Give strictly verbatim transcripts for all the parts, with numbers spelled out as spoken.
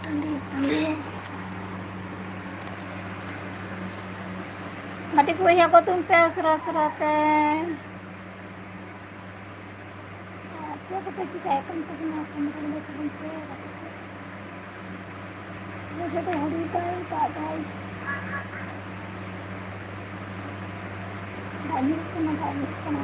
ᱛᱟᱺᱰᱤ, ᱛᱟᱺᱰᱤ᱾ ᱜᱟᱛᱮ ᱠᱚ ᱦᱮᱡ ᱜᱚᱫᱚᱜ ᱯᱮ ᱩᱥᱟᱹᱨᱟ ᱩᱥᱟᱹᱨᱟ ᱛᱮ᱾ ᱟᱨ ᱪᱮᱫ ᱠᱚᱯᱮ ᱪᱤᱠᱟᱹᱭᱮᱫ ᱠᱟᱱ ᱛᱟᱵᱚᱱᱟ? ᱠᱟᱹᱢᱤ ᱠᱚ ᱞᱟᱹᱭ ᱛᱟᱵᱚᱱ ᱯᱮ᱾ ᱟᱞᱮ ᱥᱮᱫ ᱫᱚ ᱦᱩᱰᱩᱨ ᱫᱟᱭ, ᱫᱟᱜ ᱫᱟᱭ᱾ ᱫᱟᱜ ᱧᱩᱨᱩᱜ ᱠᱟᱱᱟ, ᱫᱟᱜ ᱧᱩᱨᱩᱜ ᱠᱟᱱᱟ᱾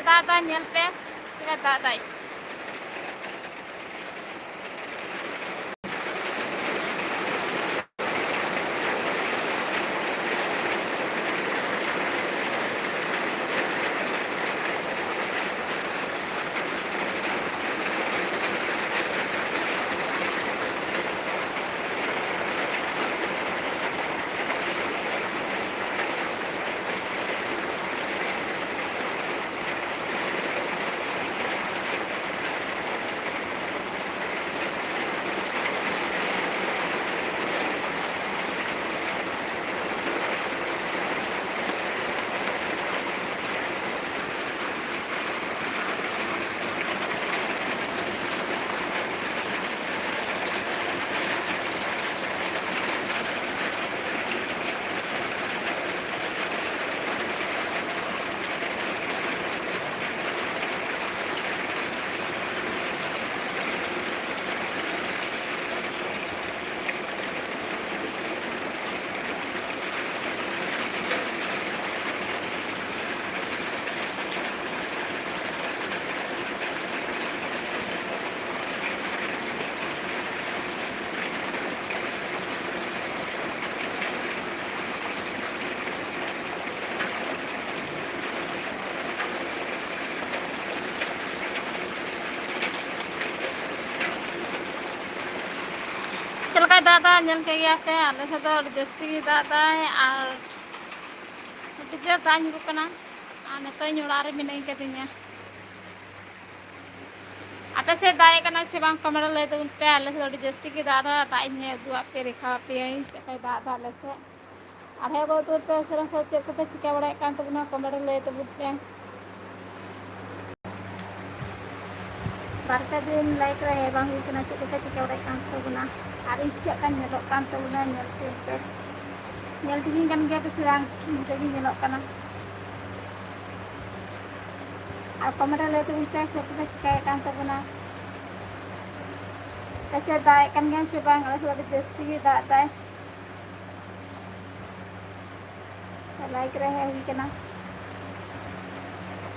ᱫᱟᱜ ᱫᱟᱭ, ᱧᱮᱞ ᱯᱮ ᱪᱮᱫ ᱞᱮᱠᱟ ᱫᱟᱜ ᱫᱟᱭ᱾ ᱪᱮᱫ ᱞᱮᱠᱟᱭ ᱫᱟᱜ ᱮᱫᱟ, ᱧᱮᱞ ᱠᱮᱫ ᱜᱮᱭᱟ ᱯᱮ, ᱟᱞᱮ ᱥᱮᱫ ᱫᱚ ᱟᱹᱰᱤ ᱡᱟᱹᱥᱛᱤ ᱜᱮ ᱫᱟᱜ ᱮᱫᱟᱭ ᱟᱨ ᱟᱹᱰᱤ ᱡᱳᱨ ᱫᱟᱜ ᱧᱩᱨᱩᱜ ᱠᱟᱱᱟ᱾ ᱟᱨ ᱱᱤᱛᱚᱜ ᱤᱧ ᱚᱲᱟᱜ ᱨᱮ ᱢᱤᱱᱟᱹᱧ ᱠᱟᱹᱫᱤᱧᱟ᱾ ᱟᱯᱮ ᱥᱮᱫ ᱫᱟᱜ ᱮᱫ ᱠᱟᱱᱟ ᱥᱮ ᱵᱟᱝ, comment ᱨᱮ ᱞᱟᱹᱭ ᱛᱟᱵᱚᱱ ᱯᱮ᱾ ᱟᱞᱮ ᱥᱮᱫ ᱫᱚ ᱟᱹᱰᱤ ᱡᱟᱹᱥᱛᱤ ᱜᱮ ᱫᱟᱜ ᱮᱫᱟ᱾ ᱫᱟᱜ ᱤᱧ ᱩᱫᱩᱜ ᱟᱫ ᱯᱮ, ᱫᱮᱠᱷᱟᱣ ᱟᱯᱮᱭᱟᱹᱧ ᱪᱮᱫ ᱞᱮᱠᱟᱭ ᱫᱟᱜ ᱮᱫᱟ ᱟᱞᱮ ᱥᱮᱫ᱾ ᱟᱨ ᱦᱮᱡ ᱜᱚᱫ ᱩᱛᱟᱹᱨ ᱯᱮ ᱩᱥᱟᱹᱨᱟ ᱥᱮ, ᱪᱮᱫ ᱠᱚᱯᱮ ᱪᱤᱠᱟᱹ ᱵᱟᱲᱟᱭᱮᱫ ᱠᱟᱱ ᱛᱟᱵᱚᱱᱟ, comment ᱨᱮ ᱞᱟᱹᱭ ᱛᱟᱵᱚᱱ ᱯᱮ᱾ ᱵᱟᱨ ᱯᱮ ᱫᱤᱱ live ᱨᱮ ᱦᱮᱡ ᱵᱟᱝ ᱦᱩᱭ ᱠᱟᱱᱟ, ᱪᱮᱫ ᱠᱚᱯᱮ ᱪᱤᱠᱟᱹ ᱵᱟᱲᱟᱭᱮᱫ ᱠᱟᱱ ᱛᱟᱵᱚᱱᱟ? ᱟᱨ ᱤᱧ ᱪᱮᱫ ᱞᱮᱠᱟᱧ ᱧᱮᱞᱚᱜ ᱠᱟᱱ ᱛᱟᱵᱚᱱᱟ, ᱧᱮᱞ ᱴᱷᱤᱠ ᱯᱮ, ᱧᱮᱞ ᱴᱷᱤᱠᱤᱧ ᱠᱟᱱ ᱜᱮᱭᱟ ᱯᱮ ᱥᱮ ᱵᱟᱝ? ᱤᱱᱠᱟᱹ ᱜᱤᱧ ᱧᱮᱞᱚᱜ ᱠᱟᱱᱟ᱾ ᱟᱨ comment ᱨᱮ ᱞᱟᱹᱭ ᱛᱟᱵᱚᱱ ᱯᱮ, ᱪᱮᱫ ᱠᱚᱯᱮ ᱪᱤᱠᱟᱹᱭᱮᱫ ᱠᱟᱱ ᱛᱟᱵᱚᱱᱟ? ᱟᱯᱮ ᱥᱮᱫ ᱫᱟᱜ ᱮᱫ ᱠᱟᱱ ᱜᱮᱭᱟ ᱥᱮ ᱵᱟᱝ? ᱟᱞᱮ ᱥᱮᱫ ᱟᱹᱰᱤ ᱡᱟᱹᱥᱛᱤ ᱜᱮ ᱫᱟᱜ ᱮᱫᱟᱭ᱾ Live ᱨᱮ ᱦᱮᱡ ᱦᱩᱭ ᱠᱟᱱᱟ᱾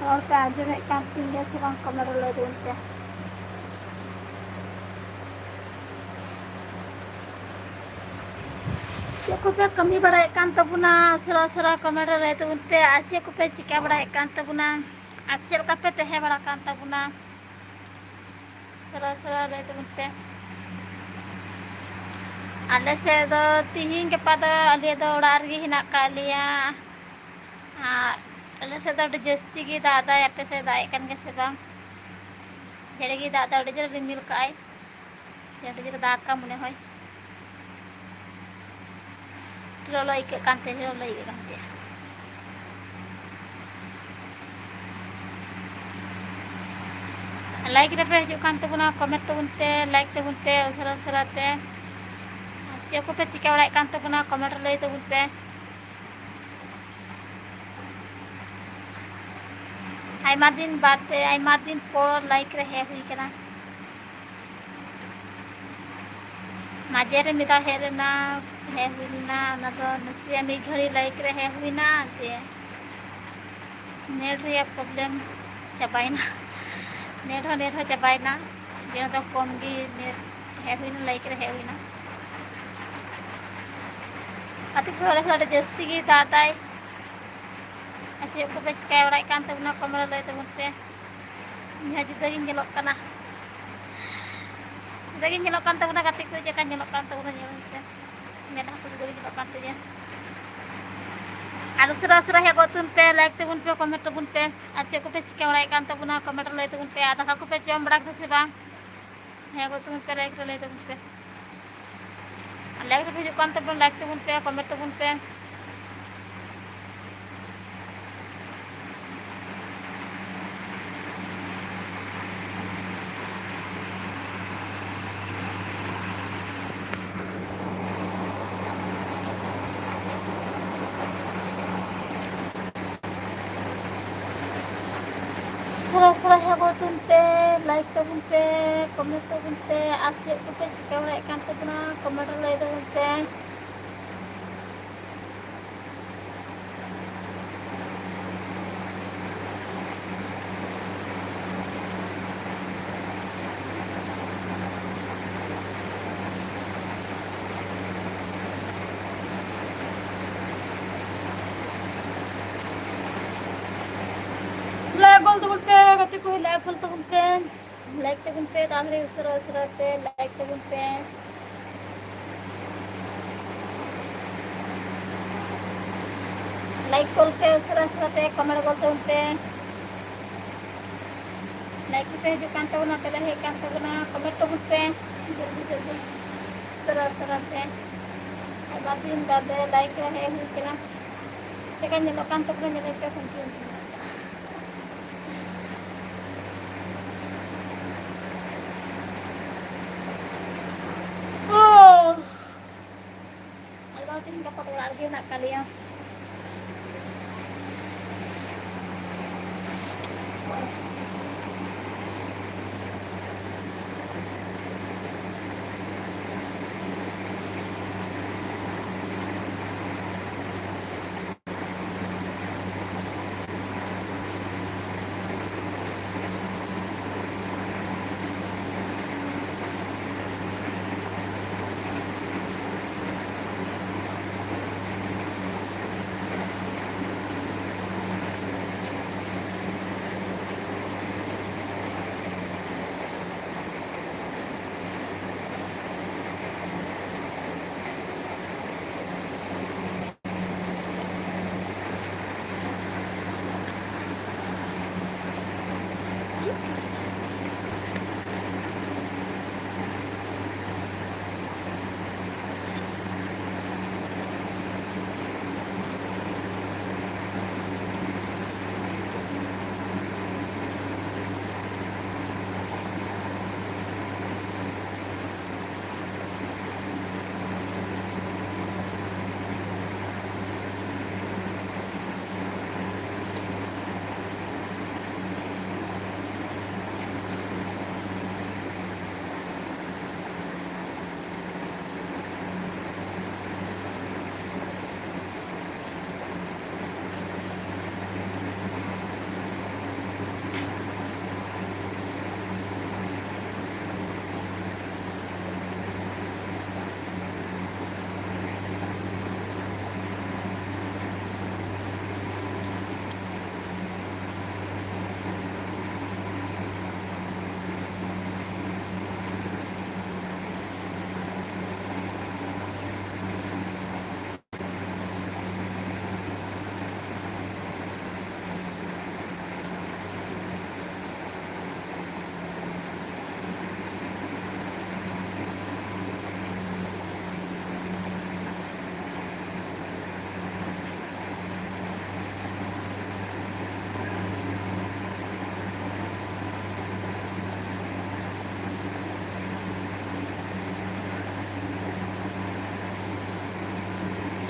ᱨᱚᱲ ᱯᱮ ᱟᱸᱡᱚᱢᱮᱫ ᱠᱟᱱ ᱛᱤᱧ ᱜᱮᱭᱟ ᱥᱮ ᱵᱟᱝ, comment ᱨᱮ ᱞᱟᱹᱭ ᱛᱟᱵᱚᱱ ᱯᱮ᱾ ᱪᱮᱫ ᱠᱚᱯᱮ ᱠᱟᱹᱢᱤ ᱵᱟᱲᱟᱭᱮᱫ ᱠᱟᱱ ᱛᱟᱵᱚᱱᱟ, ᱩᱥᱟᱹᱨᱟ ᱩᱥᱟᱹᱨᱟ comment ᱨᱮ ᱞᱟᱹᱭ ᱛᱟᱵᱚᱱ ᱯᱮ᱾ ᱟᱨ ᱪᱮᱫ ᱠᱚᱯᱮ ᱪᱤᱠᱟ ᱵᱟᱲᱟᱭᱮᱫ ᱠᱟᱱ ᱛᱟᱵᱚᱱᱟ, ᱟᱨ ᱪᱮᱫ ᱞᱮᱠᱟ ᱯᱮ ᱛᱟᱦᱮᱸ ᱵᱟᱲᱟ ᱠᱟᱱ ᱛᱟᱵᱚᱱᱟ, ᱩᱥᱟᱹᱨᱟ ᱩᱥᱟᱹᱨᱟ ᱞᱟᱹᱭ ᱛᱟᱵᱚᱱ ᱯᱮ᱾ ᱟᱞᱮ ᱥᱮᱫ ᱫᱚ ᱛᱤᱦᱤᱧ ᱜᱟᱯᱟ ᱫᱚ ᱟᱞᱮ ᱫᱚ ᱚᱲᱟᱜ ᱨᱮᱜᱮ ᱦᱮᱱᱟᱜ ᱟᱠᱟᱫ ᱞᱮᱭᱟ᱾ ᱟᱨ ᱟᱞᱮ ᱥᱮᱫ ᱫᱚ ᱟᱹᱰᱤ ᱡᱟᱹᱥᱛᱤ ᱜᱮ ᱫᱟᱜ ᱮᱫᱟᱭ᱾ ᱟᱯᱮ ᱥᱮᱫ ᱫᱟᱜ ᱮᱫ ᱠᱟᱱ ᱜᱮᱭᱟ ᱥᱮ ᱵᱟᱝ? ᱡᱷᱮᱲᱮ ᱜᱮ ᱫᱟᱜ ᱮᱫᱟ, ᱟᱹᱰᱤ ᱡᱳᱨ ᱨᱤᱢᱤᱞ ᱠᱟᱜᱼᱟᱭ, ᱟᱹᱰᱤ ᱡᱳᱨ ᱫᱟᱜ ᱠᱟᱜ ᱢᱚᱱᱮ ᱦᱚᱭ᱾ ᱞᱚᱞᱚ ᱟᱹᱭᱠᱟᱹᱜ ᱠᱟᱱ ᱛᱮ, ᱞᱚᱞᱚ ᱟᱹᱭᱠᱟᱹᱜ ᱠᱟᱱ ᱛᱮ᱾ Like ᱨᱮᱯᱮ ᱦᱤᱡᱩᱜ ᱠᱟᱱ ᱛᱟᱵᱚᱱᱟ, comment ᱛᱟᱵᱚᱱ ᱯᱮ, like ᱛᱟᱵᱚᱱ ᱯᱮ ᱩᱥᱟᱹᱨᱟ ᱩᱥᱟᱹᱨᱟ ᱛᱮ᱾ ᱟᱨ ᱪᱮᱫ ᱠᱚᱯᱮ ᱪᱤᱠᱟᱹ ᱵᱟᱲᱟᱭᱮᱫ ᱠᱟᱱ ᱛᱟᱵᱚᱱᱟ, comment ᱨᱮ ᱞᱟᱹᱭ ᱛᱟᱵᱚᱱ ᱯᱮ᱾ ᱟᱭᱢᱟ ᱫᱤᱱ ᱵᱟᱫ ᱛᱮ, ᱟᱭᱢᱟ ᱫᱤᱱ ᱯᱚᱨ like ᱨᱮ ᱦᱮᱡ ᱦᱩᱭ ᱠᱟᱱᱟ᱾ ᱢᱟᱡᱷᱮ ᱨᱮ ᱢᱤᱫ ᱫᱷᱟᱣ ᱦᱮᱡ ᱞᱮᱱᱟ, ᱦᱮᱡ ᱦᱩᱭ ᱞᱮᱱᱟ, ᱚᱱᱟ ᱫᱚ ᱱᱟᱥᱮᱭᱟᱜ ᱢᱤᱫ ᱜᱷᱟᱹᱲᱤ like ᱨᱮ ᱦᱮᱡ ᱦᱩᱭᱱᱟ, ᱡᱮ net ᱨᱮᱭᱟᱜ problem ᱪᱟᱵᱟᱭᱮᱱᱟ᱾ Net ᱦᱚᱸ, net ᱦᱚᱸ ᱪᱟᱵᱟᱭᱮᱱᱟ, ᱡᱮ ᱚᱱᱟ ᱫᱚ ᱠᱚᱢ ᱜᱮ net ᱦᱮᱡ ᱦᱩᱭᱱᱟ, like ᱨᱮ ᱦᱮᱡ ᱦᱩᱭᱱᱟ᱾ ᱟᱹᱛᱩ ᱠᱚᱨᱮ ᱦᱚᱸ ᱟᱹᱰᱤ ᱡᱟᱹᱥᱛᱤ ᱜᱮ ᱫᱟᱜ ᱫᱟᱭ᱾ ᱟᱨ ᱪᱮᱫ ᱠᱚᱯᱮ ᱪᱤᱠᱟᱹ ᱵᱟᱲᱟᱭᱮᱫ ᱠᱟᱱ ᱛᱟᱵᱚᱱᱟ, comment ᱨᱮ ᱞᱟᱹᱭ ᱛᱟᱵᱚᱱ ᱯᱮ᱾ ᱤᱧ ᱦᱚᱸ ᱡᱩᱫᱟᱹ ᱜᱤᱧ ᱧᱮᱞᱚᱜ ᱠᱟᱱᱟ, ᱡᱩᱫᱟᱹ ᱜᱤᱧ ᱧᱮᱞᱚᱜ ᱠᱟᱱ ᱛᱟᱵᱚᱱᱟ ᱜᱟᱛᱮ ᱠᱚ, ᱪᱮᱫ ᱞᱮᱠᱟᱧ ᱧᱮᱞᱚᱜ ᱠᱟᱱ ᱛᱟᱵᱚᱱᱟ ᱧᱮᱞ ᱢᱮᱥᱮ᱾ ᱢᱮᱫᱦᱟ ᱠᱚ ᱡᱩᱫᱟᱹ ᱜᱮ ᱧᱮᱞᱚᱜ ᱠᱟᱱ ᱛᱤᱧᱟᱹ᱾ ᱟᱨ ᱩᱥᱟᱹᱨᱟ ᱩᱥᱟᱹᱨᱟ ᱦᱮᱡ ᱜᱚᱫ ᱛᱟᱵᱚᱱ ᱯᱮ, like ᱛᱟᱵᱚᱱ ᱯᱮ, comment ᱛᱟᱵᱚᱱ ᱯᱮ᱾ ᱟᱨ ᱪᱮᱫ ᱠᱚᱯᱮ ᱪᱤᱠᱟᱹ ᱵᱟᱲᱟᱭᱮᱫ ᱠᱟᱱ ᱛᱟᱵᱚᱱᱟ, comment ᱨᱮ ᱞᱟᱹᱭ ᱛᱟᱵᱚᱱ ᱯᱮ᱾ ᱟᱨ ᱫᱟᱠᱟ ᱠᱚᱯᱮ ᱡᱚᱢ ᱵᱟᱲᱟ ᱠᱮᱫᱟ ᱥᱮ ᱵᱟᱝ? ᱦᱮᱸ ᱜᱚ ᱛᱟᱵᱚᱱ ᱯᱮ, like ᱨᱮ ᱞᱟᱹᱭ ᱛᱟᱵᱚᱱ ᱯᱮ᱾ ᱟᱨ like ᱨᱮᱯᱮ ᱦᱤᱡᱩᱜ ᱠᱟᱱ ᱛᱟᱵᱚᱱ, like ᱛᱟᱵᱚᱱ ᱯᱮ, comment ᱛᱟᱵᱚᱱ ᱯᱮ᱾ ᱥᱚᱨᱟ ᱥᱚᱨᱟ ᱦᱮᱡ ᱜᱚᱫ ᱛᱟᱵᱚᱱ ᱯᱮ, like ᱛᱟᱵᱚᱱ ᱯᱮ, comment ᱛᱟᱵᱚᱱ ᱯᱮ, ᱟᱨ ᱪᱮᱫ ᱠᱚᱯᱮ ᱪᱤᱠᱟᱹ ᱵᱟᱲᱟᱭᱮᱫ ᱠᱟᱱ ᱛᱟᱵᱚᱱᱟ, comment ᱨᱮ ᱞᱟᱹᱭ ᱛᱟᱵᱚᱱ ᱯᱮ᱾ ᱠᱚ ᱞᱟᱭᱤᱠ ᱜᱚᱞ ᱛᱟᱵᱚᱱ ᱯᱮ, ᱞᱟᱭᱤᱠ ᱛᱟᱵᱚᱱ ᱯᱮ, ᱛᱟᱲᱟᱛᱟᱲᱤ ᱩᱥᱟᱹᱨᱟ ᱩᱥᱟᱹᱨᱟ ᱛᱮ ᱞᱟᱭᱤᱠ ᱛᱟᱵᱚᱱ ᱯᱮ᱾ ᱞᱟᱭᱤᱠ ᱜᱚᱞ ᱯᱮ, ᱩᱥᱟᱹᱨᱟ ᱩᱥᱟᱹᱨᱟ ᱛᱮ ᱠᱚᱢᱮᱱᱴ ᱜᱚᱞ ᱛᱟᱵᱚᱱ ᱯᱮ᱾ ᱞᱟᱭᱤᱠ ᱠᱚᱯᱮ ᱦᱤᱡᱩᱜ ᱠᱟᱱ ᱛᱟᱵᱚᱱᱟ, ᱯᱮ ᱞᱟᱭᱤᱠ ᱦᱮᱡ ᱠᱟᱱ ᱛᱟᱵᱚᱱᱟ, ᱠᱚᱢᱮᱱᱴ ᱛᱟᱵᱚᱱ ᱯᱮ᱾ ᱡᱚᱞᱫᱤ ᱡᱚᱞᱫᱤ, ᱩᱥᱟᱹᱨᱟ ᱩᱥᱟᱹᱨᱟ ᱛᱮ᱾ ᱟᱭᱢᱟ ᱫᱤᱱ ᱵᱟᱫᱮ ᱞᱟᱭᱤᱠ ᱨᱮ ᱦᱮᱡ ᱦᱩᱭ ᱠᱟᱱᱟ᱾ ᱪᱮᱠᱟ ᱧᱮᱞᱚᱜ ᱠᱟᱱ ᱛᱟᱵᱚᱱᱟ, ᱧᱮᱞ ᱯᱮ ᱠᱩᱝᱠᱤ ᱩᱝᱠᱤ᱾ ᱟᱞᱮ ᱫᱚ ᱛᱮᱦᱮᱧ ᱜᱟᱯᱟ ᱫᱚ ᱚᱲᱟᱜ ᱨᱮᱜᱮ ᱦᱮᱱᱟᱜ ᱟᱠᱟᱫ ᱞᱮᱭᱟ᱾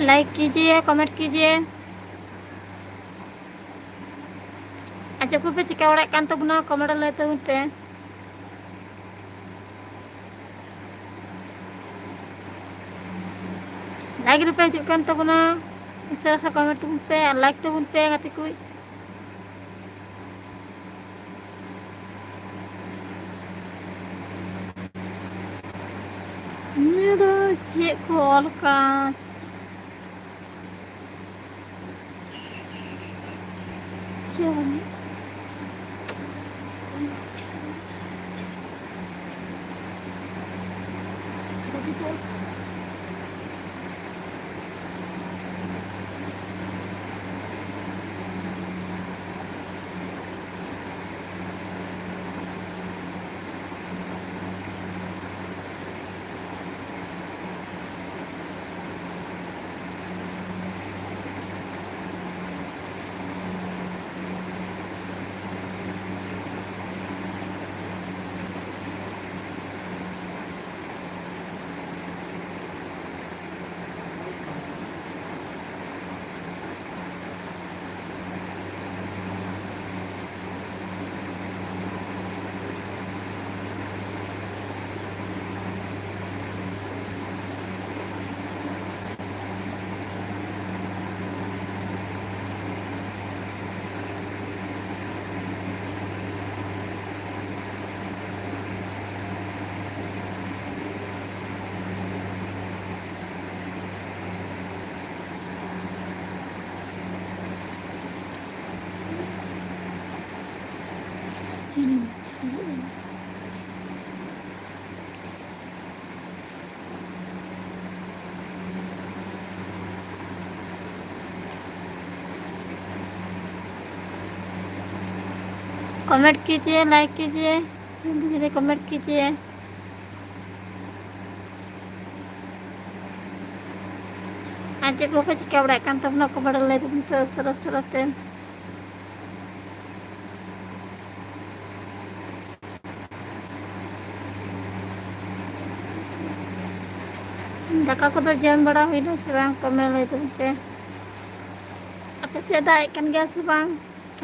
Like ᱠᱤᱡᱤᱭᱮ, comment ᱠᱤᱡᱤᱭᱮ᱾ ᱟᱨ ᱪᱮᱫ ᱠᱚᱯᱮ ᱪᱤᱠᱟᱹ ᱵᱟᱲᱟᱭᱮᱫ ᱠᱟᱱ ᱛᱟᱵᱚᱱᱟ, ᱠᱚᱢᱮᱱᱴ ᱨᱮ ᱞᱟᱹᱭ ᱛᱟᱵᱚᱱ ᱯᱮ᱾ ᱞᱟᱭᱤᱠ ᱨᱮᱯᱮ ᱦᱤᱡᱩᱜ ᱠᱟᱱ ᱛᱟᱵᱚᱱᱟ, ᱩᱥᱟᱹᱨᱟ ᱩᱥᱟᱹᱨᱟ ᱠᱚᱢᱮᱱᱴ ᱛᱟᱵᱚᱱ ᱯᱮ ᱟᱨ ᱞᱟᱭᱤᱠ ᱛᱟᱵᱚᱱ ᱯᱮ ᱜᱟᱛᱮ ᱠᱚ᱾ ᱱᱤᱭᱟᱹ ᱫᱚ ᱪᱮᱫ ᱠᱚ ᱚᱞ ᱠᱟᱱ? ᱪᱮᱫ ᱦᱚᱸ ᱵᱟᱝ᱾ कमेंट कीजिए, लाइक कीजिए, धीरे धीरे कमेंट कीजिए। ᱟᱨ ᱪᱮᱫ ᱠᱚᱯᱮ ᱪᱤᱠᱟᱹ ᱵᱟᱲᱟᱭᱮᱫ ᱠᱟᱱ ᱛᱟᱵᱚᱱᱟ, ᱠᱚ ᱵᱟᱲᱟᱭ ᱞᱟᱹᱭ ᱛᱟᱵᱚᱱ ᱯᱮ ᱩᱥᱟᱹᱨᱟ ᱩᱥᱟᱹᱨᱟ ᱛᱮ᱾ ᱫᱟᱠᱟ ᱠᱚᱫᱚ ᱡᱚᱢ ᱵᱟᱲᱟ ᱦᱩᱭᱱᱟ ᱥᱮ ᱵᱟᱝ? ᱠᱚᱢᱮᱱᱴ ᱞᱟᱹᱭ ᱛᱟᱵᱚᱱ ᱯᱮ᱾ ᱟᱯᱮ ᱥᱮᱫ ᱫᱟᱜ ᱮᱫ ᱠᱟᱱ ᱜᱮᱭᱟ ᱥᱮ ᱵᱟᱝ?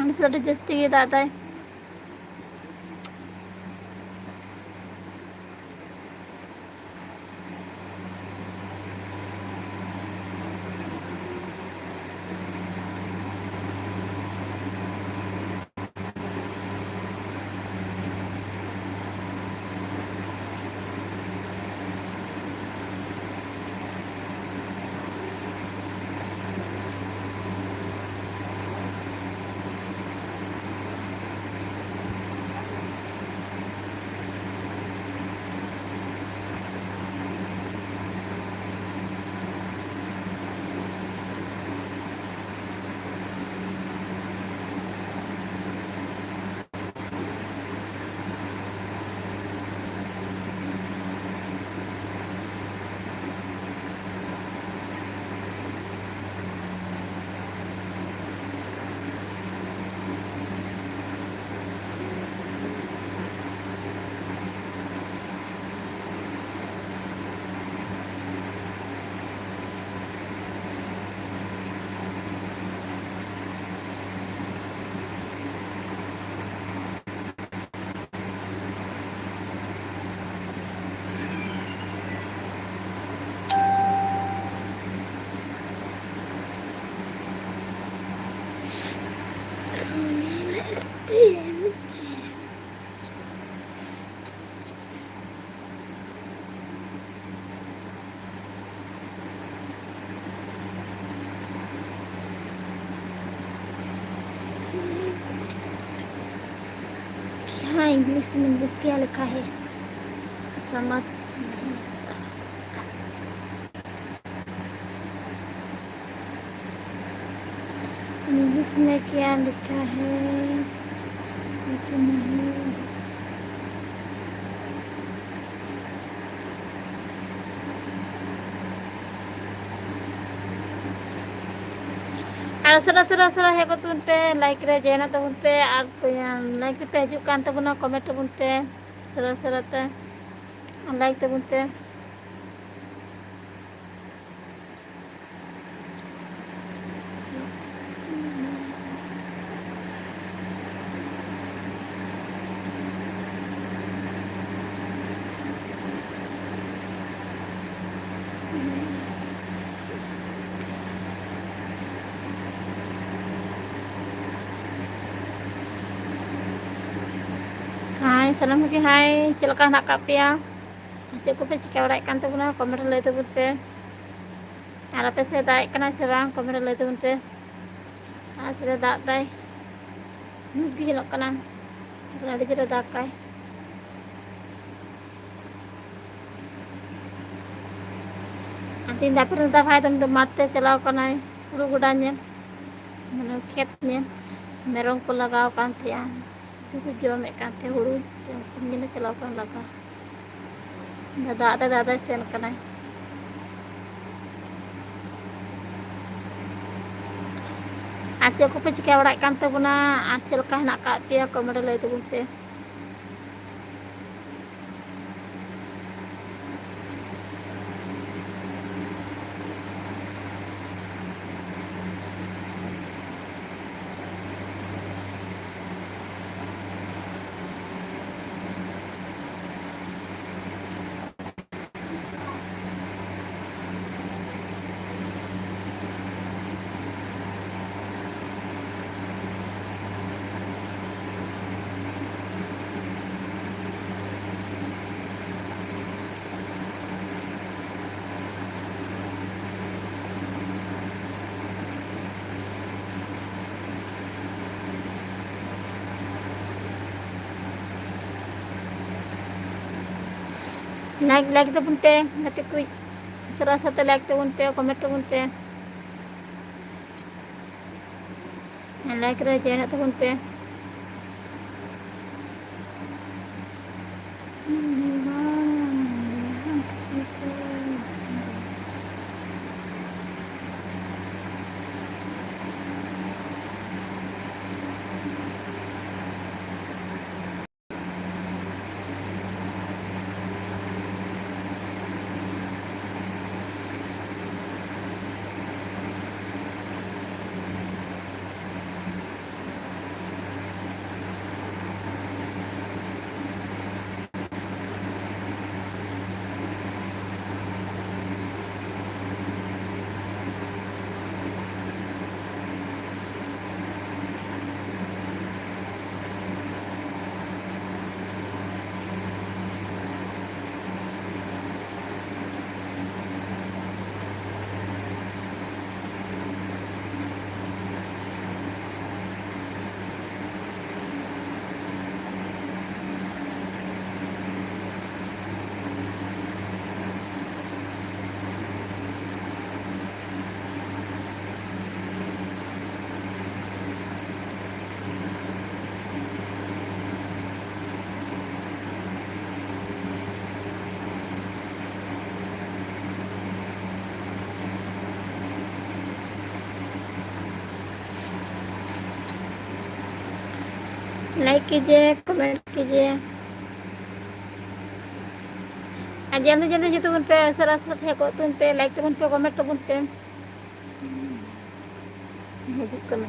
ᱟᱞᱮ ᱥᱮᱫ ᱟᱹᱰᱤ ᱡᱟᱹᱥᱛᱤ ᱜᱮ ᱫᱟᱜ ᱮᱫᱟᱭ᱾ ᱥᱩᱱᱤᱞ ᱥᱴᱤᱞ ᱪᱮ᱾ यहाँ इंग्लिश में इंग्लिश क्या लिखा है, समझ नहीं आता। इंग्लिश में क्या लिखा है, कुछ नहीं। ᱟᱨ ᱥᱟᱨᱟ ᱥᱟᱨᱟ ᱥᱟᱨᱟ ᱦᱮᱡ ᱜᱚᱫ ᱛᱟᱵᱚᱱ ᱯᱮ, ᱞᱟᱭᱤᱠ ᱨᱮ ᱡᱚᱭᱮᱱᱚᱜ ᱛᱟᱵᱚᱱ ᱯᱮ, ᱟᱨ ᱞᱟᱭᱤᱠ ᱨᱮᱯᱮ ᱦᱤᱡᱩᱜ ᱠᱟᱱ ᱛᱟᱵᱚᱱᱟ, ᱠᱚᱢᱮᱱᱴ ᱛᱟᱵᱚᱱ ᱯᱮ ᱥᱟᱨᱟ ᱥᱟᱨᱟ ᱛᱮ, ᱞᱟᱭᱤᱠ ᱛᱟᱵᱚᱱ ᱯᱮ᱾ ᱥᱟᱱᱟᱢ ᱠᱚᱜᱮ ᱦᱟᱭ, ᱪᱮᱫ ᱞᱮᱠᱟ ᱦᱮᱱᱟᱜ ᱟᱠᱟᱫ ᱯᱮᱭᱟ? ᱪᱮᱫ ᱠᱚᱯᱮ ᱪᱤᱠᱟᱹ ᱵᱟᱲᱟᱭᱮᱫ ᱠᱟᱱ ᱛᱟᱵᱚᱱᱟ? ᱠᱚᱢᱮᱱᱴ ᱨᱮ ᱞᱟᱹᱭ ᱛᱟᱵᱚᱱ ᱯᱮ᱾ ᱟᱨ ᱟᱯᱮ ᱥᱮᱫ ᱫᱟᱜ ᱮᱫ ᱠᱟᱱᱟᱭ ᱥᱮ ᱵᱟᱝ? ᱠᱚᱢᱮᱱᱴ ᱨᱮ ᱞᱟᱹᱭ ᱛᱟᱵᱚᱱ ᱯᱮ᱾ ᱟᱨ ᱥᱮᱫ ᱫᱟᱜ ᱫᱟᱭ, ᱧᱩᱛ ᱜᱮ ᱧᱮᱞᱚᱜ ᱠᱟᱱᱟ, ᱟᱹᱰᱤ ᱡᱳᱨᱮ ᱫᱟᱜᱟᱭ᱾ ᱟᱨ ᱛᱮᱦᱮᱧ ᱫᱚ ᱟᱯᱮ ᱨᱮᱱ ᱫᱟᱫᱟ ᱵᱷᱟᱭ ᱫᱚ ᱢᱟᱴᱷ ᱛᱮ ᱪᱟᱞᱟᱣ ᱠᱟᱱᱟᱭ, ᱦᱩᱲᱩ ᱜᱚᱰᱟ ᱧᱮᱞ, ᱢᱟᱱᱮ ᱠᱷᱮᱛ ᱧᱮᱞ᱾ ᱢᱮᱨᱚᱢ ᱠᱚ ᱞᱟᱜᱟᱣ ᱠᱟᱱ ᱛᱟᱦᱮᱸᱜᱼᱟ, ᱩᱱᱠᱩ ᱠᱚ ᱡᱚᱢᱮᱫ ᱠᱟᱱ ᱛᱟᱦᱮᱸ ᱦᱩᱲᱩ, ᱩᱱᱠᱩ ᱧᱮᱞᱮ ᱪᱟᱞᱟᱣ ᱠᱟᱱᱟ ᱞᱟᱜᱟ᱾ ᱫᱟᱫᱟ ᱟᱫᱚ ᱫᱟᱫᱟᱭ ᱥᱮᱱ ᱠᱟᱱᱟᱭ᱾ ᱟᱨ ᱪᱮᱫ ᱠᱚᱯᱮ ᱪᱤᱠᱟᱹ ᱵᱟᱲᱟᱭᱮᱫ ᱠᱟᱱ ᱛᱟᱵᱚᱱᱟ? ᱟᱨ ᱪᱮᱫ ᱞᱮᱠᱟ ᱦᱮᱱᱟᱜ ᱟᱠᱟᱫ ᱯᱮᱭᱟ? ᱠᱚᱢᱮᱱᱴ ᱨᱮ ᱞᱟᱹᱭ ᱛᱟᱵᱚᱱ ᱯᱮ᱾ ᱞᱟᱭᱤᱠ, ᱞᱟᱭᱤᱠ ᱛᱟᱵᱚᱱ ᱯᱮ ᱜᱟᱛᱮ ᱠᱚ, ᱥᱟᱨᱟ ᱥᱟᱛᱮ ᱞᱟᱭᱤᱠ ᱛᱟᱵᱚᱱ ᱯᱮ, ᱠᱚᱢᱮᱱᱴ ᱛᱟᱵᱚᱱ ᱯᱮ᱾ ᱞᱟᱭᱤᱠ ᱨᱮ ᱡᱚᱭᱮᱱᱚᱜ ᱛᱟᱵᱚᱱ ᱯᱮ᱾ लाइक कीजिए, कमेंट कीजिए। ᱟᱨ ᱡᱚᱞᱫᱤ ᱡᱚᱞᱫᱤ ᱦᱤᱡᱩᱜ ᱛᱟᱵᱚᱱ ᱯᱮ, ᱩᱥᱟᱹᱨᱟ ᱩᱥᱟᱹᱨᱟ ᱛᱮ ᱦᱮᱡ ᱠᱚᱜ ᱛᱟᱵᱚᱱ ᱯᱮ, ᱞᱟᱭᱤᱠ ᱛᱟᱵᱚᱱ ᱯᱮ, ᱠᱚᱢᱮᱱᱴ ᱛᱟᱵᱚᱱ ᱯᱮ᱾ ᱦᱤᱡᱩᱜ ᱠᱟᱱᱟ᱾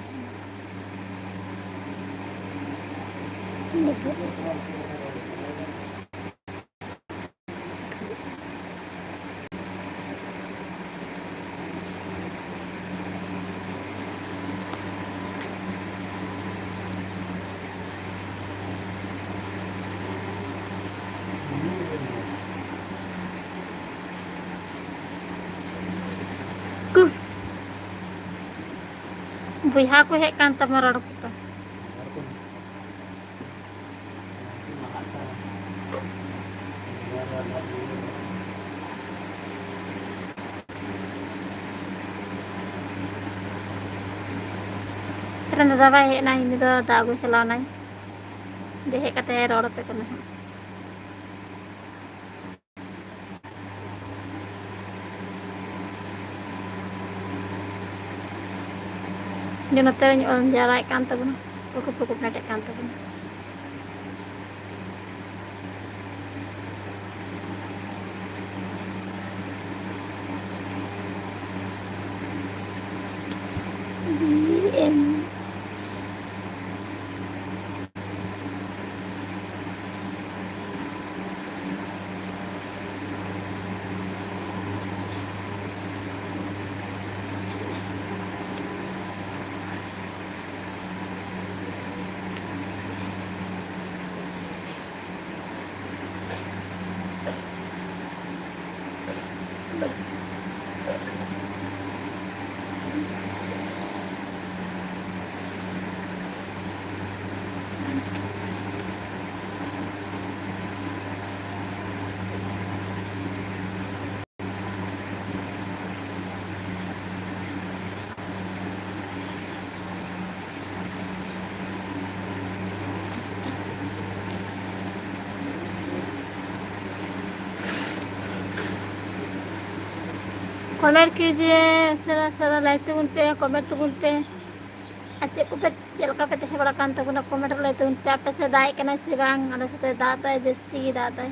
ᱠᱩ᱾ ᱵᱚᱭᱦᱟ ᱠᱚ ᱦᱮᱡ ᱠᱟᱱ ᱛᱟᱢᱟ, ᱨᱚᱲ ᱠᱚ ᱛᱟ᱾ ᱨᱮᱱ ᱫᱟᱫᱟ ᱵᱟᱭ ᱦᱮᱡ ᱮᱱᱟ, ᱤᱧ ᱫᱚ ᱫᱟᱜ ᱟᱹᱜᱩ ᱪᱟᱞᱟᱣ ᱮᱱᱟᱭ᱾ ᱫᱮ ᱦᱮᱡ ᱠᱟᱛᱮ ᱨᱚᱲ ᱟᱯᱮ ᱠᱟᱱᱟ ᱦᱟᱸᱜ᱾ ᱤᱧ ᱱᱚᱛᱮ ᱨᱤᱧ ᱚᱞ ᱡᱟᱣᱨᱟᱭᱮᱫ ᱠᱟᱱ ᱛᱟᱵᱚᱱᱟ, ᱯᱩᱠᱩ ᱯᱩᱠᱩ ᱯᱮᱴᱮᱫ ᱠᱟᱱ ᱛᱟᱵᱚᱱᱟ᱾ B M. ᱠᱚᱢᱮᱱᱴ ᱠᱤᱡᱤᱭᱮ, ᱥᱟᱨᱟ ᱥᱟᱨᱟ ᱞᱟᱭᱤᱠ ᱛᱟᱵᱚᱱ ᱯᱮ, ᱠᱚᱢᱮᱱᱴ ᱛᱟᱵᱚᱱ ᱯᱮ᱾ ᱟᱨ ᱪᱮᱫ ᱠᱚᱯᱮ ᱪᱮᱫ ᱞᱮᱠᱟ ᱯᱮ ᱛᱟᱦᱮᱸ ᱵᱟᱲᱟ ᱠᱟᱱ ᱛᱟᱵᱚᱱᱟ, comment ᱨᱮ ᱞᱟᱹᱭ ᱛᱟᱵᱚᱱ ᱯᱮ, ᱟᱯᱮ ᱥᱮᱫ ᱫᱟᱜ ᱮᱫ ᱠᱟᱱᱟᱭ ᱥᱮ ᱵᱟᱝ? ᱟᱞᱮ ᱥᱮᱫ ᱫᱚᱭ ᱫᱟᱜ ᱮᱫᱟᱭ, ᱡᱟᱹᱥᱛᱤ ᱜᱮ ᱫᱟᱜ ᱮᱫᱟᱭ᱾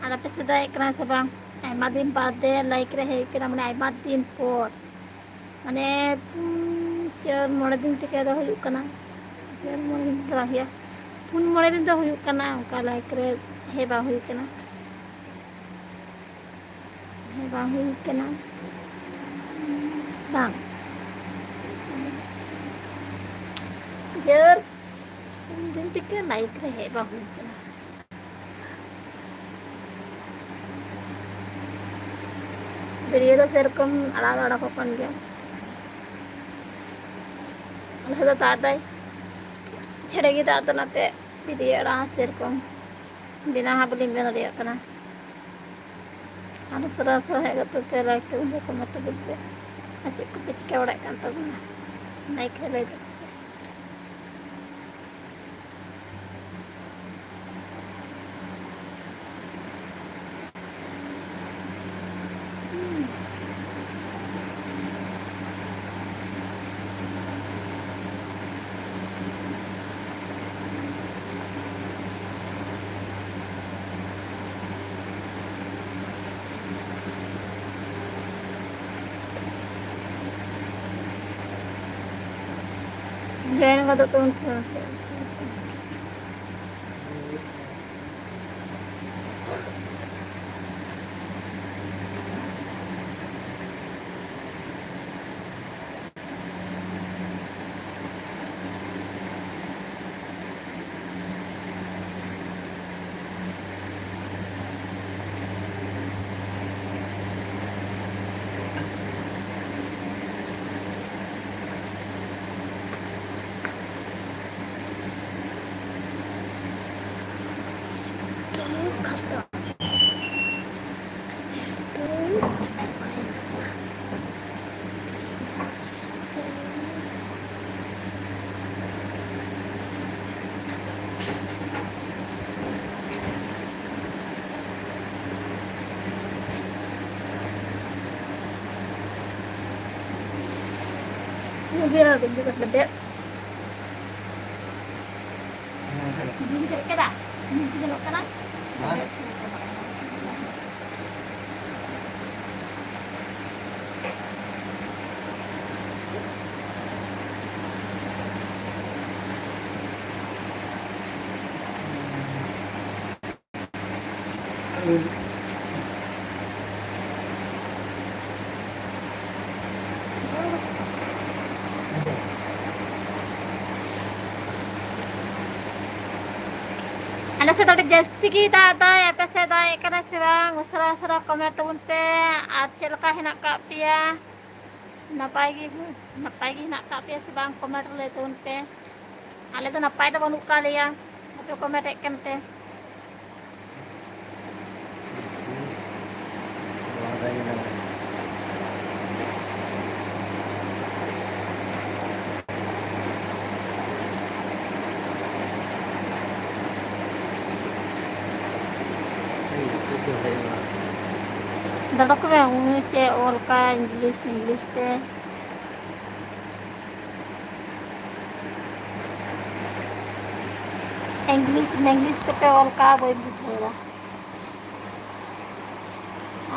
ᱟᱨ ᱟᱯᱮ ᱥᱮᱫ ᱫᱟᱜ ᱮᱫ ᱠᱟᱱᱟᱭ ᱥᱮ ᱵᱟᱝ? ᱟᱭᱢᱟ ᱫᱤᱱ ᱵᱟᱫᱮ live ᱨᱮ ᱦᱮᱡ ᱠᱟᱱᱟ, ᱢᱟᱱᱮ ᱟᱭᱢᱟ ᱫᱤᱱ ᱯᱚᱨ, ᱢᱟᱱᱮ ᱯᱩᱱ ᱪᱟᱨ ᱢᱚᱬᱮ ᱫᱤᱱ ᱛᱷᱮᱠᱮ ᱫᱚ ᱦᱩᱭᱩᱜ ᱠᱟᱱᱟ, ᱪᱟᱨ ᱢᱚᱬᱮ ᱫᱤᱱ ᱫᱚ ᱵᱟᱝ ᱦᱩᱭᱩᱜᱼᱟ, ᱯᱩᱱ ᱢᱚᱬᱮ ᱫᱤᱱ ᱫᱚ ᱦᱩᱭᱩᱜ ᱠᱟᱱᱟ ᱚᱱᱠᱟ live ᱨᱮ ᱦᱮᱡ ᱵᱟᱝ ᱦᱩᱭ ᱠᱟᱱᱟ᱾ ᱦᱮᱸ, ᱵᱟᱝ ᱦᱩᱭ ᱠᱟᱱᱟ᱾ ᱵᱟᱝ᱾ ᱡᱳᱨ ᱫᱤᱱ ᱛᱮᱜᱮ live ᱨᱮ ᱦᱮᱡ ᱵᱟᱝ ᱦᱩᱭ ᱠᱟᱱᱟ᱾ ᱵᱷᱤᱰᱤᱭᱳ ᱫᱚ ᱥᱮᱨᱚᱠᱚᱢ ᱟᱲᱟᱜ ᱫᱚ ᱟᱲᱟᱜᱚᱜ ᱠᱟᱱ ᱜᱮᱭᱟ᱾ ᱟᱞᱮ ᱥᱮᱫ ᱫᱚ ᱫᱟᱜ ᱫᱟᱭ, ᱡᱷᱮᱲᱮ ᱜᱮ ᱫᱟᱜ ᱫᱟ, ᱚᱱᱟᱛᱮ ᱵᱷᱤᱰᱤᱭᱳ ᱟᱲᱟᱜ ᱦᱚᱸ ᱥᱮᱨᱚᱠᱚᱢ ᱵᱮᱱᱟᱣ ᱦᱚᱸ ᱵᱟᱹᱞᱤᱧ ᱵᱮᱱᱟᱣ ᱫᱟᱲᱮᱭᱟᱜ ᱠᱟᱱᱟ᱾ ᱟᱨ ᱥᱚᱨᱟ ᱥᱚᱨᱟ ᱦᱮᱡ ᱠᱟᱛᱮ ᱯᱮ like ᱛᱟᱵᱚᱱ ᱯᱮ, comment ᱛᱟᱵᱚᱱ ᱯᱮ᱾ ᱟᱨ ᱪᱮᱫ ᱠᱚᱯᱮ ᱪᱤᱠᱟᱹ ᱵᱟᱲᱟᱭᱮᱫ ᱠᱟᱱ ᱛᱟᱵᱚᱱᱟ? ᱚᱱᱟ ᱜᱮ ᱞᱟᱹᱭ ᱫᱚ᱾ Join ᱜᱚᱫᱚᱜ ᱛᱟᱵᱚᱱ ᱯᱮ ᱢᱟᱥᱮ᱾ ᱤᱧ ᱪᱮᱫ ᱠᱮᱫᱟ? ᱤᱧ ᱪᱮᱫ ᱧᱮᱞᱚᱜ ᱠᱟᱱᱟ? ᱟᱞᱮ ᱥᱮᱫ ᱫᱚ ᱟᱹᱰᱤ ᱡᱟᱹᱥᱛᱤ ᱜᱮ ᱫᱟᱜ ᱫᱟᱭ᱾ ᱟᱯᱮ ᱥᱮᱫ ᱫᱟᱜ ᱮᱫ ᱠᱟᱱᱟ ᱥᱮ ᱵᱟᱝ? ᱩᱥᱟᱹᱨᱟ ᱩᱥᱟᱹᱨᱟ comment ᱛᱟᱵᱚᱱ ᱯᱮ᱾ ᱟᱨ ᱪᱮᱫ ᱞᱮᱠᱟ ᱦᱮᱱᱟᱜ ᱠᱟᱜ ᱯᱮᱭᱟ? ᱱᱟᱯᱟᱭ ᱜᱮ, ᱱᱟᱯᱟᱭ ᱜᱮ ᱦᱮᱱᱟᱜ ᱠᱟᱜ ᱯᱮᱭᱟ ᱥᱮ ᱵᱟᱝ? Comment ᱨᱮ ᱞᱟᱹᱭ ᱛᱟᱵᱚᱱ ᱯᱮ᱾ ᱟᱞᱮ ᱫᱚ ᱱᱟᱯᱟᱭ ᱫᱚ ᱵᱟᱹᱱᱩᱜ ᱠᱟᱜ ᱞᱮᱭᱟ, ᱟᱯᱮ comment ᱮᱫ ᱠᱟᱱᱛᱮ᱾ ᱫᱟᱫᱟ ᱠᱚ ᱢᱮ, ᱩᱱᱤ ᱪᱮᱫ ᱚᱞ ᱠᱟᱜ English, English ᱛᱮ᱾ English, English ᱛᱮᱯᱮ ᱚᱞ ᱠᱟᱜ, ᱵᱟᱹᱧ ᱵᱩᱡᱷᱟᱹᱣ ᱫᱟ᱾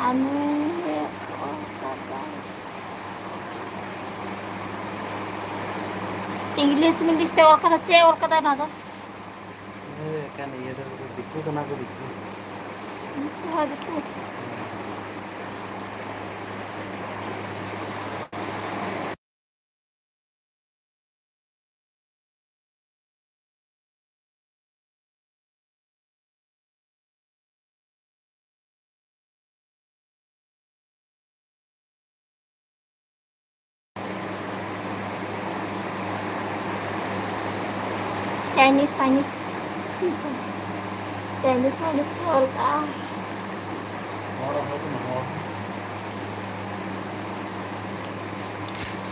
ᱟᱨ ᱱᱩᱭ ᱚᱞ ᱠᱟᱫᱟᱭ English, English ᱛᱮ ᱚᱞ ᱠᱟᱫᱟ᱾ ᱪᱮᱫ ᱚᱞ ᱠᱟᱫᱟᱭ ᱱᱚᱣᱟ ᱫᱚ? ᱦᱳᱭ, ᱮᱠᱷᱟᱱ ᱤᱭᱟᱹ ᱫᱚ ᱫᱤᱠᱩ ᱠᱟᱱᱟ ᱠᱚ, ᱫᱤᱠᱩ᱾ ᱫᱤᱠᱩ ᱦᱚᱸ ᱫᱤᱠᱩ᱾ Chinese, Chinese. Chinese, Chinese ᱠᱚ ᱚᱞ ᱠᱟᱜᱼᱟ᱾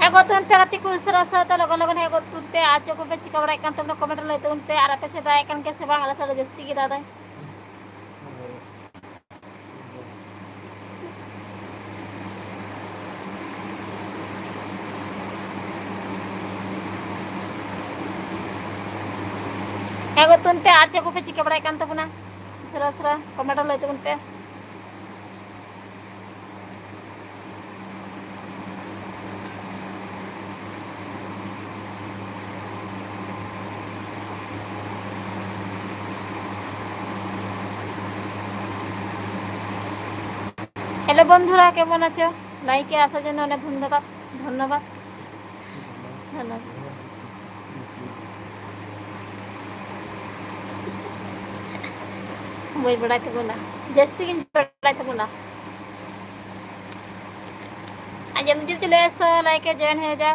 ᱦᱮᱸ, ᱜᱚᱫ ᱛᱟᱵᱚᱱ ᱯᱮ ᱜᱟᱛᱮ ᱠᱚ, ᱩᱥᱟᱹᱨᱟ ᱩᱥᱟᱹᱨᱟ ᱛᱮ ᱞᱚᱜᱚᱱ ᱞᱚᱜᱚᱱ ᱦᱮᱡ ᱜᱚᱫ ᱛᱟᱵᱚᱱ ᱯᱮ᱾ ᱟᱨ ᱪᱮᱫ ᱠᱚᱯᱮ ᱪᱤᱠᱟᱹ ᱵᱟᱲᱟᱭᱮᱫ ᱠᱟᱱ ᱛᱟᱵᱚᱱᱟ, comment ᱨᱮ ᱞᱟᱹᱭ ᱛᱟᱵᱚᱱ ᱯᱮ᱾ ᱟᱨ ᱟᱯᱮ ᱥᱮᱫ ᱫᱟᱜ ᱮᱫ ᱠᱟᱱ ᱜᱮᱭᱟ ᱥᱮ ᱵᱟᱝ? ᱟᱞᱮ ᱥᱮᱫ ᱫᱚ ᱡᱟᱹᱥᱛᱤ ᱜᱮ ᱫᱟᱜ ᱮᱫᱟᱭ᱾ ᱦᱮᱸ ᱜᱚ, ᱛᱩᱱ ᱯᱮ, ᱟᱨ ᱪᱮᱫ ᱠᱚᱯᱮ ᱪᱤᱠᱟᱹ ᱵᱟᱲᱟᱭᱮᱫ ᱠᱟᱱ ᱛᱟᱵᱚᱱᱟ? ᱩᱥᱟᱹᱨᱟ ᱩᱥᱟᱹᱨᱟ ᱠᱚᱢᱮᱱᱴ ᱨᱮ ᱞᱟᱹᱭ ᱛᱟᱵᱚᱱ ᱯᱮ᱾ হ্যালো বন্ধুরা, কেমন আছো? লাইকে আসার জন্য অনেক ধন্যবাদ, ধন্যবাদ, ধন্যবাদ। ᱵᱟᱹᱧ ᱵᱟᱲᱟᱭ ᱛᱟᱵᱚᱱᱟ, ᱡᱟᱹᱥᱛᱤ ᱜᱤᱧ ᱵᱟᱲᱟᱭ ᱛᱟᱵᱚᱱᱟ᱾ ᱟᱸᱡᱚᱢ ᱡᱩᱫᱤ ᱞᱮ ᱥᱚ ᱞᱟᱭᱤᱠ ᱮ ᱡᱚᱭᱮᱱ ᱦᱩᱭ ᱫᱟ।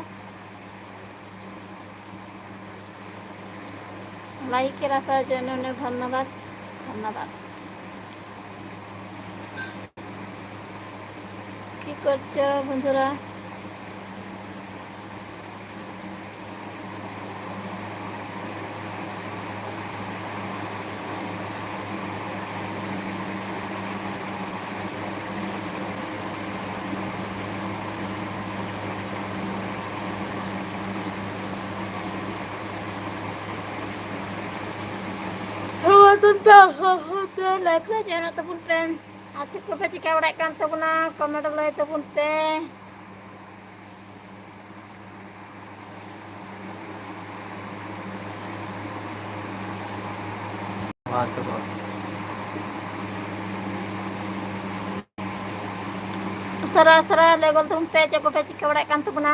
লাইকের আসার জন্য অনেক ধন্যবাদ, ধন্যবাদ। কি করছো বন্ধুরা? ᱦᱳᱭ, ᱛᱚᱵᱮ ᱯᱮ, ᱦᱳᱭ, ᱦᱳᱭ, ᱯᱮ ᱞᱟᱭᱤᱠ ᱨᱮ ᱡᱚᱭᱮᱱᱚᱜ ᱛᱟᱵᱚᱱ ᱯᱮ᱾ ᱟᱨ ᱪᱮᱫ ᱠᱚᱯᱮ ᱪᱤᱠᱟᱹ ᱵᱟᱲᱟᱭᱮᱫ ᱠᱟᱱ ᱛᱟᱵᱚᱱᱟ, ᱠᱚᱢᱮᱱᱴ ᱨᱮ ᱞᱟᱹᱭ ᱛᱟᱵᱚᱱ ᱯᱮ᱾ ᱩᱥᱟᱹᱨᱟ, ᱩᱥᱟᱹᱨᱟ ᱞᱟᱹᱭ ᱜᱚᱫ ᱛᱟᱵᱚᱱ ᱯᱮ, ᱪᱮᱫ ᱠᱚᱯᱮ ᱪᱤᱠᱟᱹ ᱵᱟᱲᱟᱭᱮᱫ ᱠᱟᱱ ᱛᱟᱵᱚᱱᱟ?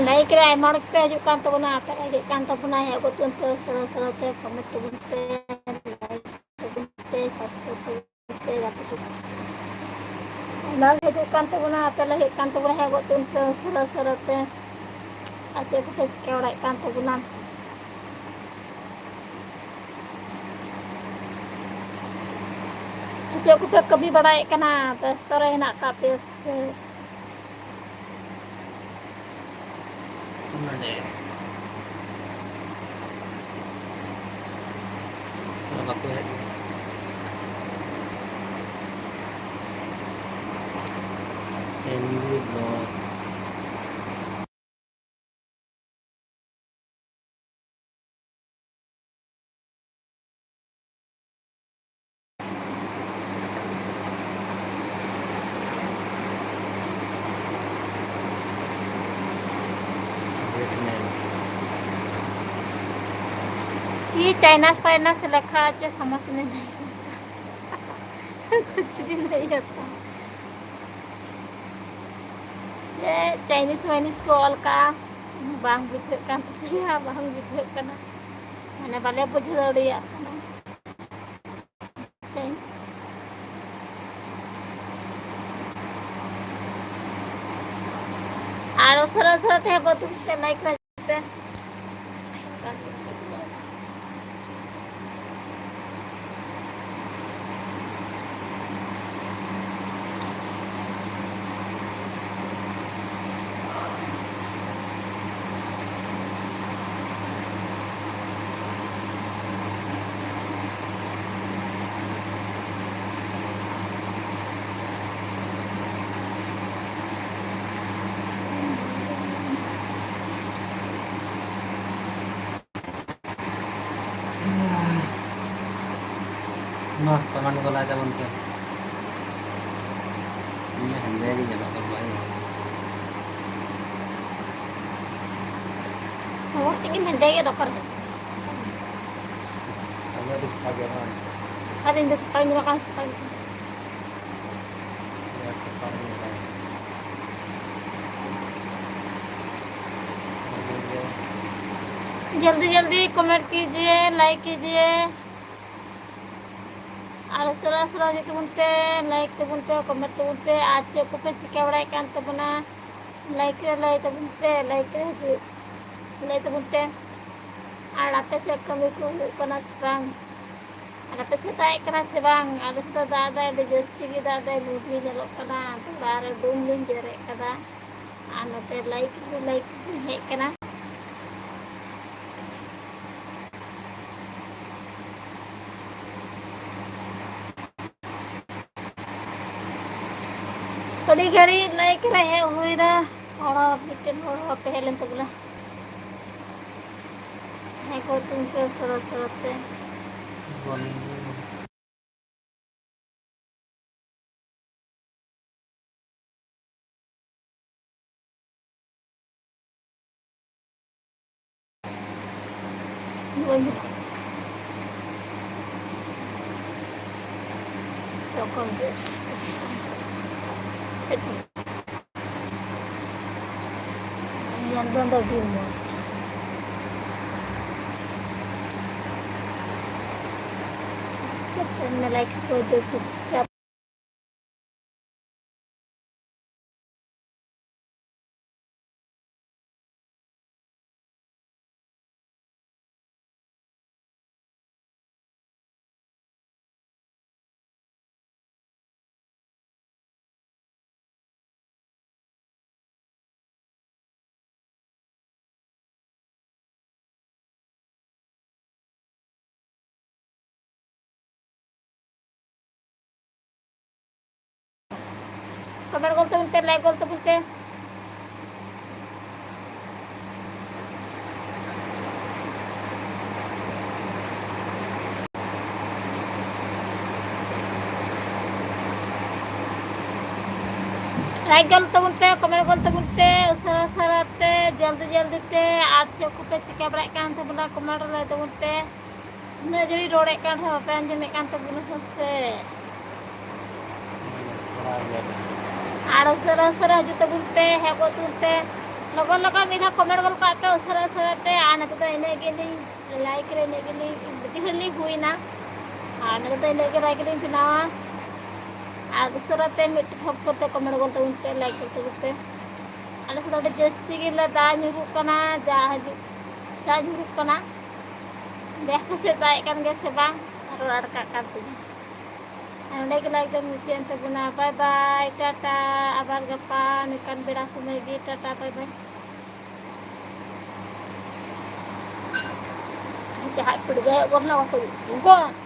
ᱞᱟᱭᱤᱠ ᱨᱮ ᱟᱭᱢᱟ ᱦᱚᱲ ᱜᱮᱯᱮ ᱦᱤᱡᱩᱜ ᱠᱟᱱ ᱛᱟᱵᱚᱱᱟ, ᱟᱯᱮ ᱦᱤᱡᱩᱜ ᱠᱟᱱ ᱛᱟᱵᱚᱱᱟ, ᱦᱮᱡ ᱜᱚᱫ ᱛᱟᱵᱚᱱ ᱯᱮ, ᱥᱚᱨᱚ ᱥᱚᱨᱚ ᱛᱮ ᱠᱚᱢᱮᱱᱴ ᱛᱟᱵᱚᱱ ᱯᱮ, ᱞᱟᱭᱤᱠ ᱛᱟᱵᱚᱱ ᱯᱮ, ᱥᱟᱵᱥᱠᱨᱟᱭᱤᱵ ᱛᱟᱵᱚᱱ ᱯᱮ, ᱜᱟᱛᱮ ᱠᱚ᱾ ᱟᱭᱢᱟ ᱦᱚᱲ ᱦᱤᱡᱩᱜ ᱠᱟᱱ ᱛᱟᱵᱚᱱᱟ, ᱟᱯᱮ ᱞᱮ ᱦᱮᱡ ᱠᱟᱱ ᱛᱟᱵᱚᱱᱟ, ᱦᱮᱡ ᱜᱚᱫ ᱛᱟᱵᱚᱱ ᱯᱮ, ᱥᱚᱨᱚ ᱥᱚᱨᱚ ᱛᱮ᱾ ᱟᱨ ᱪᱮᱫ ᱠᱚᱯᱮ ᱪᱤᱠᱟᱹ ᱵᱟᱲᱟᱭᱮᱫ ᱠᱟᱱ ᱛᱟᱵᱚᱱᱟ? ᱪᱮᱫ ᱠᱚᱯᱮ ᱠᱟᱹᱢᱤ ᱵᱟᱲᱟᱭᱮᱫ ᱠᱟᱱᱟ? ᱵᱮᱥᱛᱚ ᱨᱮ ᱦᱮᱱᱟᱜ ᱟᱠᱟᱫ ᱯᱮᱭᱟ ᱥᱮ? ᱢᱟᱱᱮ, ᱵᱟᱠᱚ ᱦᱮᱡ ᱞᱮᱱᱟ᱾ ᱮᱢᱱᱤ ᱵᱞᱚᱜ᱾ ये चाइना फाइना से लिखा है, समझ में नहीं। कुछ भी नहीं होता। ᱪᱮᱫ ᱪᱟᱭᱱᱤᱡᱽ ᱢᱟᱭᱱᱤᱡᱽ ᱠᱚ ᱚᱞ ᱠᱟᱜᱼᱟ, ᱵᱟᱝ ᱵᱩᱡᱷᱟᱹᱜ ᱠᱟᱱ ᱛᱟᱯᱮᱭᱟ, ᱵᱟᱝ ᱵᱩᱡᱷᱟᱹᱜ ᱠᱟᱱᱟ, ᱢᱟᱱᱮ ᱵᱟᱞᱮ ᱵᱩᱡᱷᱟᱹᱣ ᱫᱟᱲᱮᱭᱟᱜ ᱠᱟᱱᱟ᱾ ᱪᱟᱭᱱᱤᱡᱽ᱾ ᱟᱨ ᱩᱥᱟᱹᱨᱟ ᱩᱥᱟᱹᱨᱟ ᱛᱮ ᱜᱚᱛᱩ ᱠᱟᱛᱮ ᱞᱟᱭᱤᱠ ᱯᱮ᱾ ᱢᱟ, ᱠᱚᱢᱮᱱᱴ ᱠᱚ ᱞᱟᱹᱭ ᱛᱟᱵᱚᱱ ᱯᱮ᱾ ᱤᱧ ᱫᱚ ᱦᱮᱸᱫᱮ ᱜᱮ ᱧᱮᱞᱚᱜ ᱠᱟᱱ ᱵᱟᱭ ᱧᱮᱞᱚᱜ ᱠᱟᱱᱟ᱾ ᱦᱚᱲ ᱛᱮᱜᱮ ᱦᱮᱸᱫᱮ ᱜᱮ ᱫᱚᱨᱠᱟᱨ᱾ ᱟᱢ ᱫᱚ ᱟᱹᱰᱤ ᱥᱟᱯᱷᱟ ᱜᱮᱭᱟ ᱵᱟᱝ? ᱟᱨ ᱤᱧ ᱫᱚ ᱥᱟᱯᱷᱟᱧ ᱧᱮᱞᱚᱜ ᱠᱟᱱ ᱥᱟᱯᱷᱟ ᱜᱮ᱾ ᱡᱚᱞᱫᱤ ᱡᱚᱞᱫᱤ ᱠᱚᱢᱮᱱᱴ ᱠᱤᱡᱤᱭᱮ, ᱞᱟᱭᱤᱠ ᱠᱤᱡᱤᱭᱮ, ᱟᱨ ᱩᱥᱟᱹᱨᱟ ᱩᱥᱟᱹᱨᱟ ᱦᱤᱡᱩᱜ ᱛᱟᱵᱚᱱ ᱯᱮ, ᱞᱟᱭᱤᱠ ᱛᱟᱵᱚᱱ ᱯᱮ, ᱠᱚᱢᱮᱱᱴ ᱛᱟᱵᱚᱱ ᱯᱮ᱾ ᱟᱨ ᱪᱮᱫ ᱠᱚᱯᱮ ᱪᱤᱠᱟᱹ ᱵᱟᱲᱟᱭᱮᱫ ᱠᱟᱱ ᱛᱟᱵᱚᱱᱟ? ᱞᱟᱭᱤᱠ ᱨᱮ ᱞᱟᱹᱭ ᱛᱟᱵᱚᱱ ᱯᱮ, ᱞᱟᱭᱤᱠ ᱨᱮ ᱦᱤᱡᱩᱜ ᱞᱟᱹᱭ ᱛᱟᱵᱚᱱ ᱯᱮ᱾ ᱟᱨ ᱟᱯᱮ ᱥᱮᱫ ᱠᱟᱹᱢᱤ ᱠᱚ ᱦᱩᱭᱩᱜ ᱠᱟᱱᱟ ᱥᱮ ᱵᱟᱝ? ᱟᱨ ᱟᱯᱮ ᱥᱮᱫ ᱫᱟᱜ ᱮᱫ ᱠᱟᱱᱟ ᱥᱮ ᱵᱟᱝ? ᱟᱞᱮ ᱥᱮᱫ ᱫᱚ ᱫᱟᱜ ᱫᱟᱭ, ᱟᱹᱰᱤ ᱡᱟᱹᱥᱛᱤ ᱜᱮ ᱫᱟᱜ ᱫᱟᱭ, ᱧᱩᱛ ᱜᱮ ᱧᱮᱞᱚᱜ ᱠᱟᱱᱟ᱾ ᱛᱚᱲᱟ ᱨᱮ ᱰᱩᱢ ᱞᱤᱧ ᱡᱮᱨᱮᱫ ᱠᱟᱫᱟ᱾ ᱟᱨ ᱱᱚᱛᱮ ᱞᱟᱭᱤᱠ ᱨᱮ ᱞᱟᱭᱤᱠ ᱞᱤᱧ ᱦᱮᱡ ᱠᱟᱱᱟ᱾ ᱟᱹᱰᱤ ᱜᱷᱟᱹᱲᱤᱡ ᱞᱟᱭᱤᱠ ᱨᱮ ᱦᱮᱡ ᱦᱩᱭᱱᱟ᱾ ᱦᱚᱲ ᱦᱚᱸ, ᱢᱤᱫᱴᱮᱱ ᱦᱚᱲ ᱦᱚᱸ ᱵᱟᱯᱮ ᱦᱮᱡ ᱞᱮᱱ ᱛᱟᱵᱚᱱᱟ᱾ ᱦᱮᱡ ᱜᱚᱫ ᱛᱟᱵᱚᱱ ᱯᱮ ᱩᱥᱟᱹᱨᱟ ᱩᱥᱟᱹᱨᱟ ᱛᱮ᱾ ᱛᱚᱠᱷᱚᱱ ᱜᱮ ᱧᱮᱞ ᱫᱚ ᱟᱹᱰᱤ ᱢᱚᱡᱽ᱾ ᱪᱩᱯᱪᱟᱯ ᱛᱟᱦᱮᱱ ᱢᱮ, ᱞᱟᱭᱤᱠ ᱠᱚ ᱫᱚ ᱪᱩᱯᱪᱟᱯ᱾ ᱠᱚᱢᱮᱱᱴ ᱜᱚᱞ ᱛᱟᱵᱚᱱ ᱯᱮ, ᱞᱟᱭᱤᱠ ᱜᱚᱞ ᱛᱟᱵᱚᱱ ᱯᱮ᱾ ᱞᱟᱭᱤᱠ ᱜᱚᱞ ᱛᱟᱵᱚᱱ ᱯᱮ, ᱠᱚᱢᱮᱱᱴ ᱜᱚᱞ ᱛᱟᱵᱚᱱ ᱯᱮ, ᱩᱥᱟᱹᱨᱟ ᱩᱥᱟᱹᱨᱟ ᱛᱮ, ᱡᱚᱞᱫᱤ ᱡᱚᱞᱫᱤ ᱛᱮ᱾ ᱟᱨ ᱪᱮᱫ ᱠᱚᱯᱮ ᱪᱤᱠᱟᱹ ᱵᱟᱲᱟᱭᱮᱫ ᱠᱟᱱ ᱛᱟᱵᱚᱱᱟ, ᱠᱚᱢᱮᱱᱴ ᱨᱮ ᱞᱟᱹᱭ ᱛᱟᱵᱚᱱ ᱯᱮ᱾ ᱩᱱᱟᱹᱜ ᱡᱳᱨᱤᱧ ᱨᱚᱲᱮᱫ ᱠᱟᱱ ᱨᱮᱦᱚᱸ ᱵᱟᱯᱮ ᱟᱸᱡᱚᱢᱮᱫ ᱠᱟᱱ ᱛᱟᱵᱚᱱᱟ ᱥᱮ? ᱟᱨ ᱩᱥᱟᱹᱨᱟ ᱩᱥᱟᱹᱨᱟ ᱦᱤᱡᱩᱜ ᱛᱟᱵᱚᱱ ᱯᱮ, ᱦᱮᱡ ᱜᱚᱫ ᱛᱟᱵᱚᱱ ᱯᱮ᱾ ᱞᱚᱜᱚᱱ ᱞᱚᱜᱚᱱ ᱢᱤᱫ ᱫᱷᱟᱣ ᱠᱚᱢᱮᱱᱴ ᱜᱚᱫ ᱠᱟᱜ ᱯᱮ ᱩᱥᱟᱹᱨᱟ ᱩᱥᱟᱹᱨᱟ ᱛᱮ᱾ ᱟᱨ ᱱᱤᱛᱚᱜ ᱫᱚ ᱤᱱᱟᱹᱜ ᱜᱮᱞᱤᱧ ᱞᱟᱭᱤᱠ ᱨᱮ ᱤᱱᱟᱹᱜ ᱜᱮᱞᱤᱧ ᱵᱷᱤᱰᱤᱭᱳ ᱞᱤᱧ ᱦᱩᱭᱱᱟ᱾ ᱟᱨ ᱱᱤᱛᱚᱜ ᱫᱚ ᱤᱱᱟᱹᱜ ᱜᱮ ᱞᱟᱭᱤᱠ ᱞᱤᱧ ᱵᱮᱱᱟᱣᱟ᱾ ᱟᱨ ᱩᱥᱟᱹᱨᱟ ᱛᱮ ᱢᱤᱫ ᱴᱷᱚᱯ ᱠᱚᱛᱮ ᱠᱚᱢᱮᱱᱴ ᱜᱚᱫ ᱛᱟᱵᱚᱱ ᱯᱮ, ᱞᱟᱭᱤᱠ ᱜᱚᱫ ᱛᱟᱵᱚᱱ ᱯᱮ᱾ ᱟᱞᱮ ᱥᱮᱫ ᱫᱚ ᱟᱹᱰᱤ ᱡᱟᱹᱥᱛᱤ ᱜᱮᱞᱮ ᱫᱟᱜ ᱧᱩᱨᱩᱜ ᱠᱟᱱᱟ, ᱡᱟ ᱦᱤᱡᱩᱜ, ᱡᱟ ᱧᱩᱨᱩᱜ ᱠᱟᱱᱟ᱾ ᱫᱮᱠᱷ ᱯᱟᱥᱮᱡ ᱫᱟᱜ ᱮᱫ ᱠᱟᱱ ᱜᱮᱭᱟ ᱥᱮ ᱵᱟᱝ, ᱨᱚᱲ ᱟᱴᱠᱟᱜ ᱠᱟᱱ ᱛᱤᱧᱟ᱾ ᱟᱨ ᱱᱚᱸᱰᱮ ᱜᱮ live ᱫᱚ ᱢᱩᱪᱟᱹᱫ ᱮᱱ ᱛᱟᱵᱚᱱᱟ᱾ Bye bye, ᱴᱟᱴᱟ, ᱟᱵᱟᱨ ᱜᱟᱯᱟ ᱱᱚᱝᱠᱟᱱ ᱵᱮᱲᱟ ᱥᱚᱢᱚᱭ ᱜᱮ, ᱴᱟᱴᱟ, bye bye᱾ ᱡᱟᱦᱟᱸᱭ ᱯᱤᱲᱜᱟᱹ ᱦᱮᱡ ᱜᱚᱫ ᱱᱟ, ᱵᱟᱠᱚ ᱜᱚᱫ᱾